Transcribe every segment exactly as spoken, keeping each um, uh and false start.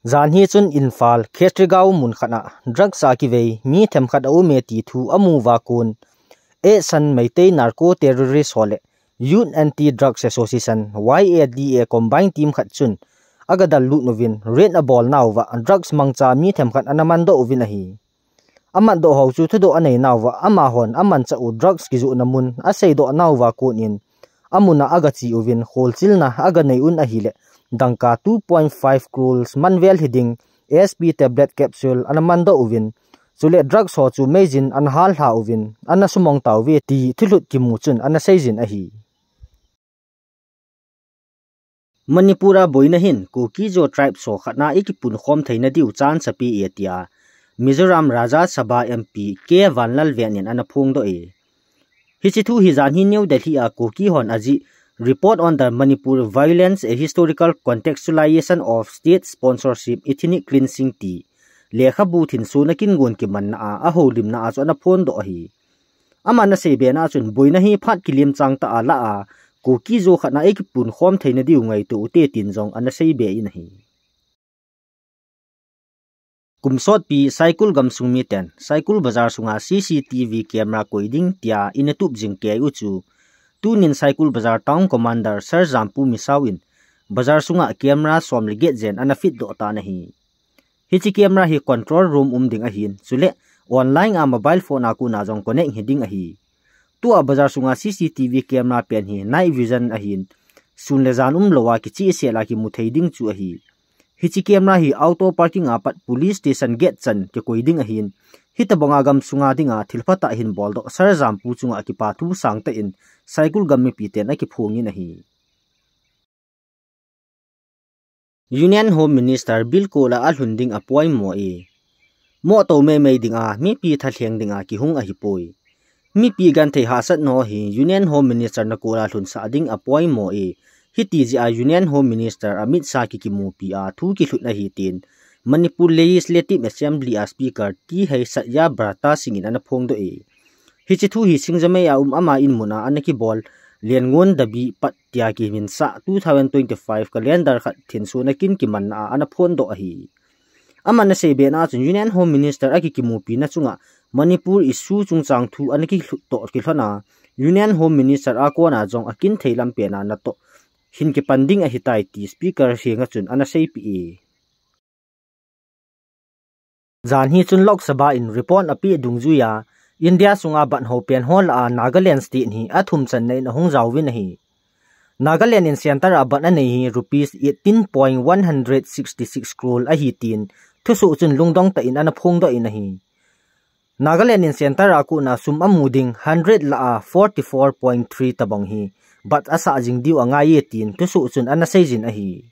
Janhi chun Imphal, Khetrigao mun khat a drugs a kivei mi themkhat a um e ti thu amu uva kon, Eisan Meitei Narco Terrorist ho le Youth Anti Drugs Association, Y A D A, combined team khat chun aga dal lut uvin raid abol nauva drugs mangcha mi themkhat ana mandoh uvin ahi. Amatdoh ho chu thudoh anei nauva amahon amanchah u drugs kijohna mun aseidoh nauva kon in, amun a aga che uvin kholchilna aga nei un ahile, dangka two point five crores man vel hiding S P tablet capsule ana mandoh uvin, chule drugs ho chu meijin ana hallha uvin, ana sumong tauve ti thulhut kimu chun ana seijin ahi. Manipur a boina hin Kuki-Zo tribe ho khat na ikipunkhom theina diu chance ape e tia Mizoram Rajya Sabha M P K Vanlalven in ana phongdoh e. Hiche thu hi janhi New Delhi a Kuki hon ajih Report on the Manipur Violence, A Historical Contextualization of State Sponsorship Ethnic Cleansing ti lekhabu thinso nakin gon kimanna a, ahoulimna a chu ana phongdoh ahi. Aman asei bena chun boina hi phat kilim chang tah a la a, Kuki-Zo khat na ikipunkhom theina diu ngaito ute tin jong ana seibe in ahi. Kum sotpi Saikul gamsung miten Saikul Bazar sunga C C T V camera koi ding tia ina tup jing kei u chu, tunin Saikul Bazar Town Commander Sir Jampu Misao in bazar sunga camera som le get jen ana fit doh tan ahi. Hiche camera hi control room um ding ahin, chule online a mobile phone a kona jong connect hi ding ahi. Tua bazar sunga C C T V camera pen hi night vision ahin, sun le jan umlou a kichehsel a kimu thei ding chu ahi. Hiche camera hi auto parking a pat police station gate chan kikoi ding ahin, hitobanga gamsunga dinga thilpha tah hin boldoh Sir Jampu chunga kipa thu sangtah in Saikul gam mipiten akiphongin ahi. Union Home Minister Bill Kaul a alhun ding apoimo e. Mohto meimei dinga, mipi thalheng dinga kihung ahipoi. Mipi genthei hahsatna ho hi Union Home Minister na Kaul a lhunsah ding apoimo e. Hiti jeh a Union Home Minister Amit Shah kikimupi a thu kilhut ahi tin Manipur Legislative Assembly a Speaker T H Satyabrata Singh in ana phongdoh e. Hiche thu hi Singjamei a um ama in mun a ana kibol Lianngon Dabi Pat tia kiminsah two thousand twenty-five calendar khat thinso nakin kimanna a ana phongdoh ahi. Aman asei bena chun Union Home Minister akikimupina chunga Manipur issue chungchang thu ana kilhut toh kilhon a, Union Home Minister a kona jong akin thei lam pena natoh hin kipan ding ahitai ti Speaker henga chun ana seipeh e. Janhi chun Lok Sabha in report apeh dungjuia India sunga bandh ho pen ho lah a Nagaland state hi athum channa in ahung jaovin ahi. Nagaland in centre a bandh anei hi rupees eighteen point one hundred sixty six crore ahi tin thusoh chun lungdong tah in ana phongdoh in ahi. Nagaland in centre a kona sum amu ding hundred lah a forty four point three tobang hi bandh asah jing diu angai e tin thusoh chun ana seijin ahi.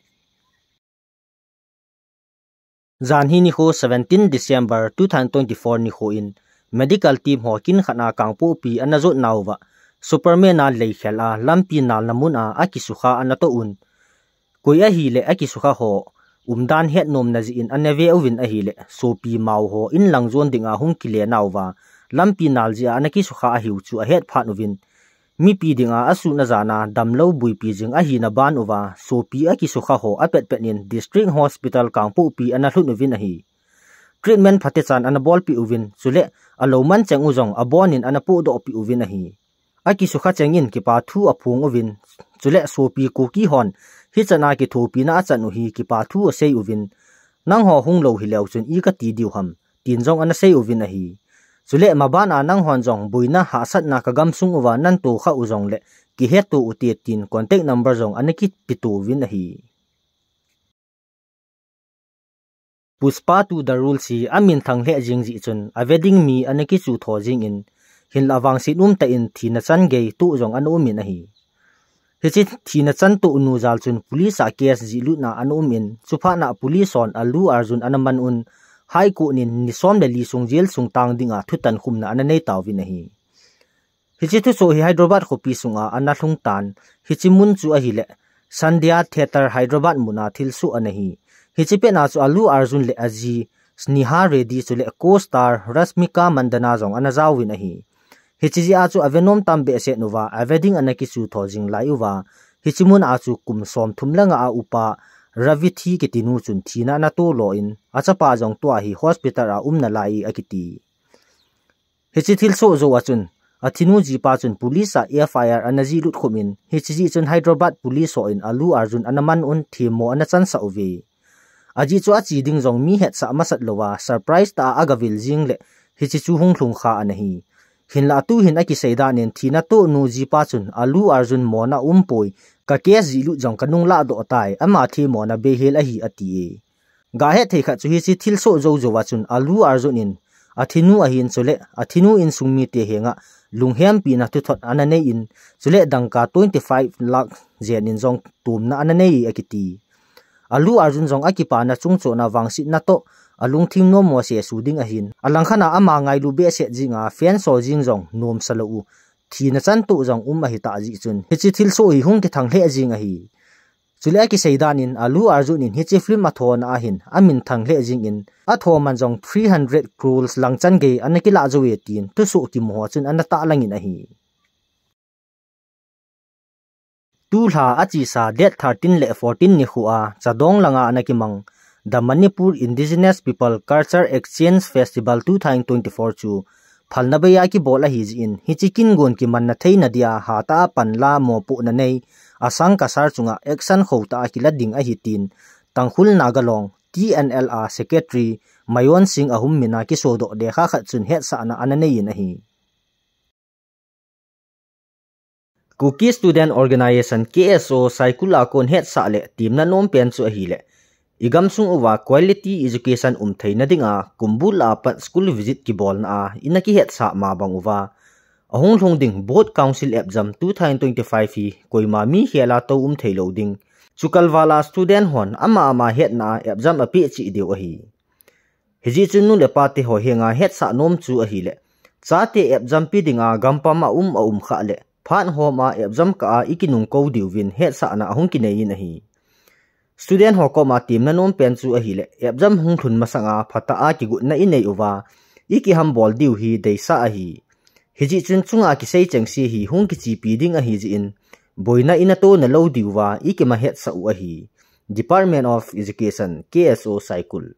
Janhi nikho seventeen December two thousand twenty-four nikho in medical team ho kin khat a Kangpokpi ana jot nauva Superman a leikhel a lampi nalna mun a akisukha ana toh un. Koi ahile akisukha ho umdan hetnomna jeh in ana ve uvin ahile sopi mao ho inlang jon dinga hung kile nauva lampi nal jeh a ana kisukha ahiu chu ahet phat uvin. Mipi dinga asuhna jana damlou buipi jing ahina ban uva sopi akisukha ho apetpet in District Hospital Kangpokpi ana lhut uvin ahi. Treatment phatechan ana bolpeh uvin, chule alou mancheng u jong abonin ana pohdohpeh uvin ahi. Akisukha cheng in kipa thu aphong uvin, chule sopi Kuki hon hichan a kithopina achan u hi kipa thu asei uvin, nangho hunglou hileu chun i kati diu ham, tin jong ana sei uvin ahi. Chule maban a nanghon jong boina hahsatna kagamsung uva nan tokha u jongle kihetto ute tin contact number jong ana kipeto uvin ahi. Pushpa two The Rule hi aminthang lheh jing jeh chun aveding mi ana kichu tho jingin, hinlah vangset umtah in thina chan gei toh jong ana umin ahi. Hiche thina chan tohnu jal chun police a case jihlutna ana umin, chuphat na police hon Allu Arjun ana man un, High Court in ni som le li sung jail sung tang dinga thutankhumna ana nei tauvin ahi. Hiche thusoh hi Hyderabad khopi sunga ana lhung tan, hiche mun chu ahile Sandhya Theatre Hyderabad muna thilsoh ana hi. Hiche pet na chu Allu Arjun le aji Sneha Reddy chule co-star Rashmika Mandanna jong ana jaovin ahi. Hiche jeh a chu avenom tam behseh uva aveding ana kichu tho jing lai uva, hiche mun a chu kum som thum le nga a upa Ravithi kiti nu chun thina ana to lo in, achapa jong tua hi hospital a um nalai akiti. Hiche thilsoh jou a chun, athinu jipa chun police a F I R ana jih lut khum in, hiche jeh chun Hyderabad police hon Allu Arjun ana man un themmo ana chansah uve. Ajeh chu ache ding jong mi hetsah masat louva, surprise tah a agavil jing le, hiche chu hung lhung kha ana hi. Hinlah tuhin akisei dan in thina to nu jipa chun Allu Arjun mona umpoi, ka case jih lut jong kanung lahdoh tai, ama themmona beihel ahi ati e. Gahet thei khat chu hiche thilsoh jou jou a chun Allu Arjun in athinu ahin chule athinu insung mite henga lunghempina thuthot ana nei in chule dangka twenty five lakh jen in jong tomna ana nei akiti. Allu Arjun jong akipana chungchon a vangsetna toh alungthim nommo sesu ding ahin, alangkhat a ama ngailu behseh jing a fans ho jing jong nomsa lou u thina chan toh jong um ahitah jeh chun hiche thilsoh hi hung kithang lheh jing ahi. Chule akisei dan in Allu Arjun in hiche film athona ahin amin thang lheh jing in, atho man jong three hundred crores lang chan gei ana kilah jou e tin thusoh kimu ho chun ana tahlang in ahi. Tulha achesa date thirteen le fourteen nikho a Chadong langa ana kimang The Manipur Indigenous People Culture Exchange Festival two thousand twenty-four chu phalna bei a kibol ahi jeh in, hiche kin gon kimanna theina dia hatah a panla mopohna nei asang kasar chunga action khotah a kila ding ahi tin Tangkhul Naga Long, T N L a Secretary Mayon Singh ahung min a kisodoh lekha khat chun hetsahna ana nei in ahi. Kuki Student Organisation, K S O, Saikul a kon hetsah le temna nom pen chu ahile, i gamsung uva quality education um theina dinga kumbul a pat school visit kibolna a ina kihetsah ma bang uva, ahung lhung ding Board Council Exam two thousand twenty-five hi koima mi khel a tou um thei lou ding, chukalval a student hon ama ama hetna a exam apeh cheh diu ahi. Hijeh chun nu le pa te ho henga hetsah nom chu ahile, chate exam pe dinga gampam a um a um khah le, phat hom a exam kah a i kinung kou diuvin hetsahna ahung kinei in ahi. Student ho koma temna nom pen chu ahile, exam hung lhun masanga phatah a kigotna i nei uva, i kihambol diu hi deisah ahi. Hijeh chun chunga kisei chengse hi hung kichepi ding ahi jeh in, boina i natoh na lou diuva i kimahetsah u ahi. Department of Education, K S O Saikul.